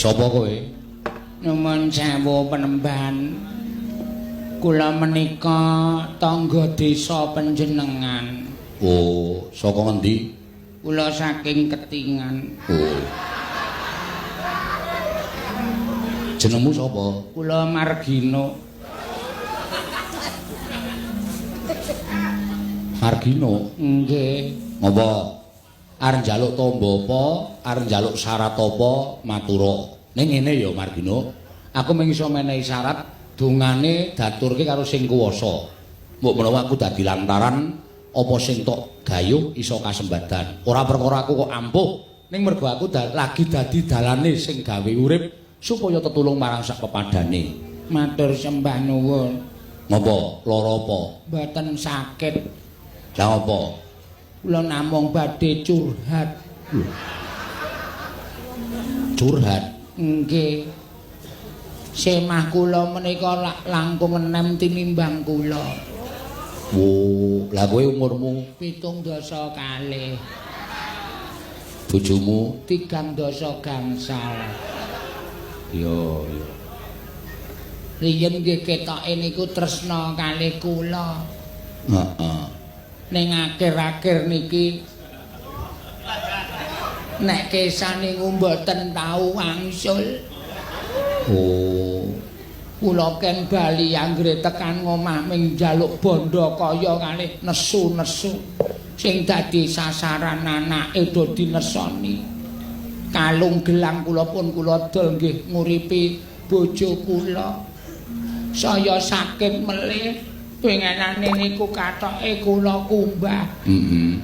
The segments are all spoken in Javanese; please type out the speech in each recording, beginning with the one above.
Sapa kowe? Nuwun sewu penemban. Kula menika tangga desa panjenengan. Oh, saka ngendi? Kula saking Ketingan. Oh. Jenengmu sapa? Kula Margino. Margino? Nggih. Ngopo? Arep njaluk tombo apa? Arep njaluk syarat apa? Matura. Ning ngene ya Margino, aku mung iso menehi syarat dongane daturke karo sing kuwasa. Mbok menawa aku dadi lantaran apa sing tok gayuh iso kasembadan. Ora perkara aku kok ampuh, ning mergo aku lagi dadi dalane sing gawe urip supaya tetulung marang sak pepadane. Matur sembah nuwun. Ngopo? Lara apa? Mboten sakit. Lah ngopo? Kula namung badhe curhat. Lho. Curhat? Nggih. Semah kula menika langkung enem tinimbang kula. Wo, lah kowe umurmu 72. Bojomu 3 gangsal. Iya, iya. Riyen nggih ketoke niku tresna kalih kula. Heeh. Ning akhir-akhir niki nek kesah niku mboten tau wangsul. Oh. Kula ken bali anggere tekan omah ming njaluk bondo kaya kalih nesu-nesu. Sing dadi sasaran anake do dinesoni. Kalung gelang kula pun kula dol nggih nguripi bojo kula. Saya sakit melih. Pengenane niku katoke kula kumbah. Heeh.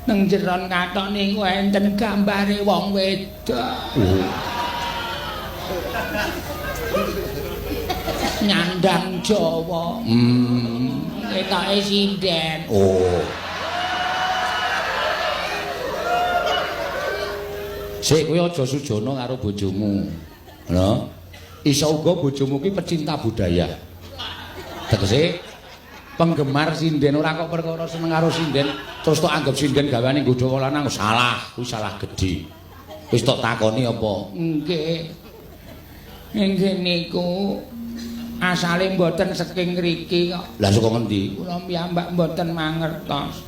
Nang jeron katok niku enten gambare wong wedok. Oh. Nyandang Jawa. Ketoke sinden. Oh. Sik kowe aja sujana karo bojomu. Lho. Iso uga bojomu ki pecinta budaya. Tegese penggemar sinden, ora kok perkara seneng karo sinden terus tok anggap sinden gaweane nggodha wong lanang, salah, kuwi salah gedhe. Wis tok takoni apa? Nggih. Nggih niku asale mboten saking ngriki kok. Lah saka ngendi? Kula piyambak mboten mangertos.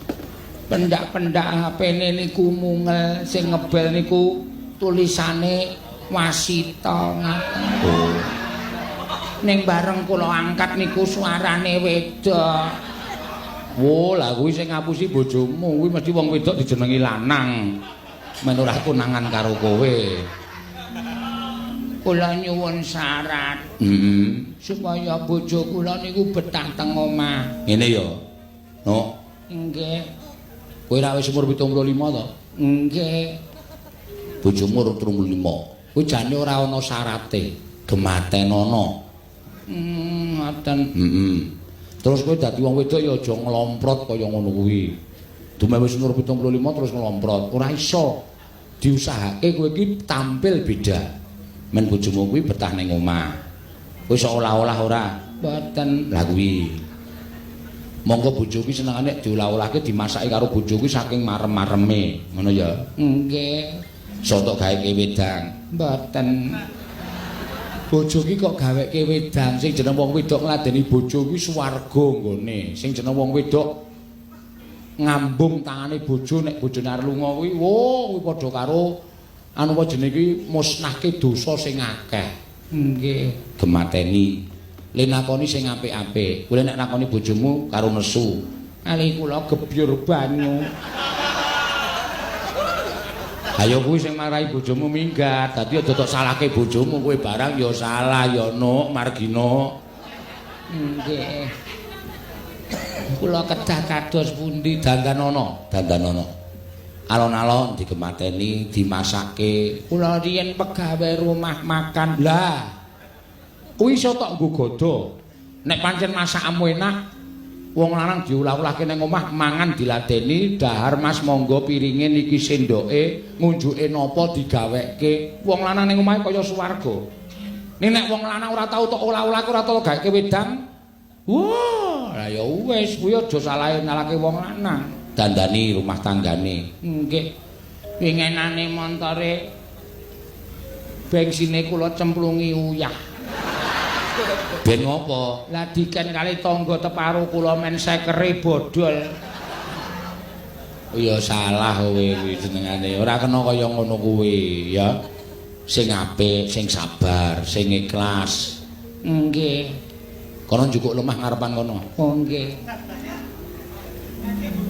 Pendak-pendak HP-ne niku mungel, sing ngebel niku tulisane Wasita ngaten. Oh. Ning bareng kula angkat niku suarane wedok. Wo, lah kuwi sing ngapusi bojomu, kuwi mesti wong wedok dijenengi lanang. Men ora konangan karo kowe. Kula nyuwun syarat. Heeh. Supaya bojo kula niku betah teng omah. Ngene ya. No. Nggih. Kowe ra wis umur 75 to? Nggih. Bojomu umur 35. Kuwi jane ora ana syarate. Gematenono. Ngoten. Heeh. Terus kowe dadi wong wedok ya aja nglomprot kaya ngono kuwi. Dume wis umur 75 terus nglomprot, ora iso. Diusahake kowe iki tampil beda. Men bojomu kuwi betah ning omah. Kowe iso olah-olah ora? Mboten. Lah kuwi. Monggo bojo kuwi senengane diolah-olahke dimasaki karo bojo kuwi saking marem-mareme, ngono ya? Nggih. Iso tok gaweke wedang. Mboten. Bojo ki kok gaweke wedang, sing jeneng wong wedok ngladeni bojo kuwi swarga nggone. Sing jeneng wong wedok ngambung tangane bojo nek bojone arep lunga kuwi, wo kuwi padha karo anu apa jenenge kuwi musnahke dosa sing akeh. Nggih. Gemateni. Le nakoni sing apik-apik. Kuwi nek nakoni bojomu karo nesu. Kali kula gebyur banyu. Ayo kuwi sing marahi bojomu minggat. Dadi aja tok salahke bojomu, kowe barang ya salah ya Nuk Margino. Nggih. Kula kedah kados pundi? Dandanono, dandanono. Alon-alon digemateni, dimasake. Kula riyen pegawe rumah makan. Lah, kuwi iso tok nggo godho. Nek pancen masakanmu enak, wong lanang diolah-olahke ning omah mangan diladeni, dahar Mas monggo piringe niki sendoke, ngunjuke napa digawekke. Wong lanang ning omahe kaya swarga. Ning nek wong lanang ora tau tok olah-olahke, ora tau gaweke wedang, wah, lah ya wis kuwi aja salahe nyalake wong lanang. Dandani rumah tanggane. Nggih. Wingenane montore Bengsine kula cemplungi uyah. Ben ngopo? Lah diken kali tangga teparo kula men sekere bodol. Ya salah kowe kuwi jenengane. Ora kena kaya ngono kuwi, ya. Sing apik, sing sabar, sing ikhlas. Nggih. Kono njukuk lemah ngarepan kono. Oh nggih.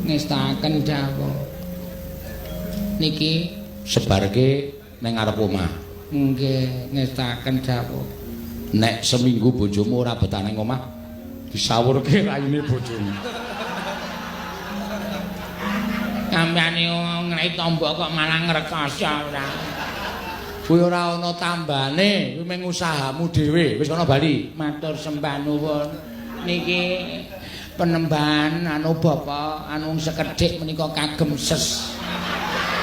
Ngestaken dawuh. Niki sebarke ning ngarep omah. Nggih, ngestaken dawuh. Nek seminggu bojomu ora betah ning omah, disawurke raine bojomu. Sampeyan ngrek tombo kok malah ngrekoso ora. Kuwi ora ana tambane, kuwi mung usahamu dhewe. Wis ana bali. Matur sembah nuwun. Niki penembahan anu bapak anu sekedhik menika kagem ses.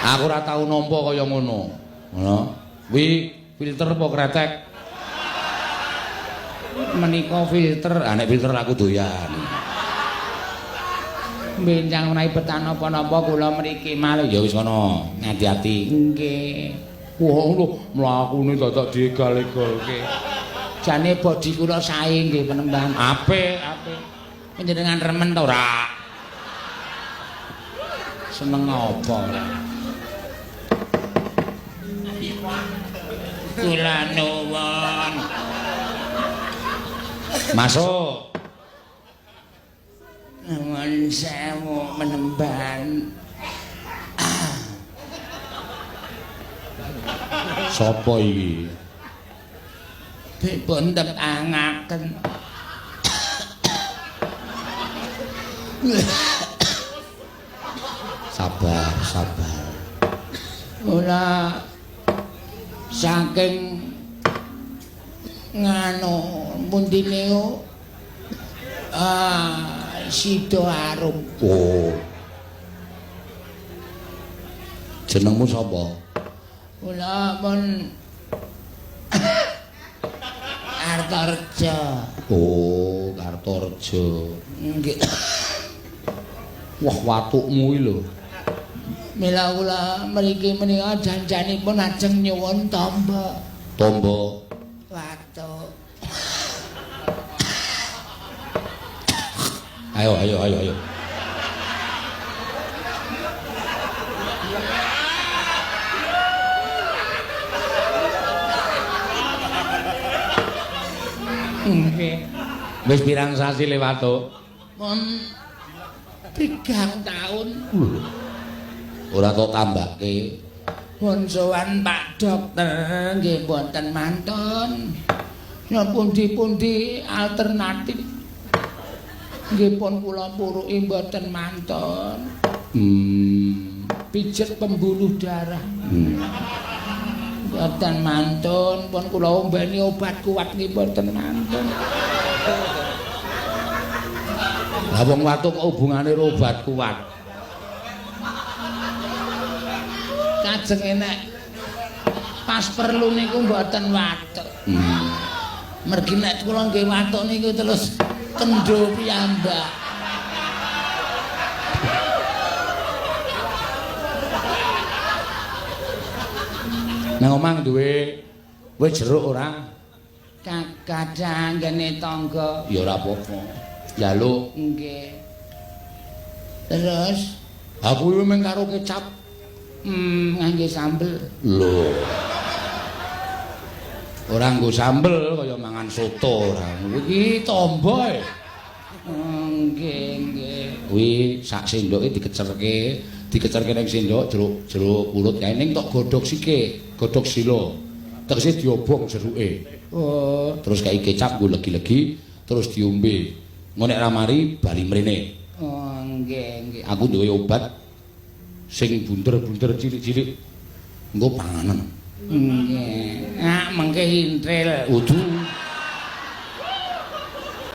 Aku ora tau nampa kaya ngono. Ngono. Kuwi filter apa kretek? Menika filter. Ah nek filter aku doyan. Benjang menawi betah napa-napa kula mriki malih. Ya wis ngono, ngati-ati. Nggih. Wah, lho mlakune dadak diegal-egalke. Jane bodi kula sae nggih penembahan. Apik, apik. Panjenengan remen ta ora? Seneng apa ora? Kula nuwun. Masuk. Nuwun sewu penembahan. Sopo iki? Dipun tepangaken. Sabar, sabar. Kula saking nganu pundine Sidoarum. Oh. Jenengmu sapa? Kula pun Kartorejo. Oh, Kartorejo. Nggih. Wah, watukmu iki lho. Mila kula mriki menika janjanipun ajeng nyuwun tamba. Tamba watuk. Ayo, ayo, ayo, ayo. Nggih. Wis pirang sasi le watuk? Mun 3 taun. Ora tok tambahke. Pun sowan Pak Dokter nggih mboten mantun. Ya pundi-pundi alternatif. Nggih pun kula puruki mboten mantun. Pijet pembuluh darah. Mboten mantun, pun kula ombeni obat kuat nggih mboten mantun. Lah wong watuk kok hubungane karo obat kuat? Kajeng nek pas perlu niku mboten watuk. Mergi nek kula nggih watuk niku terus kendho piyambak. Nang omah duwe wis jeruk ora? Kadang nggene tangga. Ya ora apa-apa. Njaluk. Nggih. Terus aku iki mung karo kecap. Ngangge sambel. Lho. Ora nggo sambel kaya mangan soto ora. Iki tombo e. Nggih, nggih. Kuwi sak sendoke dikecerke, dikecerke ning sendok jeruk jeruk pulut kae ning tok godhog sike, godhog sila. Tegese diobong jeruke. Oh, terus kai kecap nggo legi-legi terus diombe. Engko nek ra mari bali mrene. Oh, nggih, nggih. Aku duwe obat sing bunder-bunder cilik-cilik. Engko panganen. Nggih. Ah, mengke intril. Udu.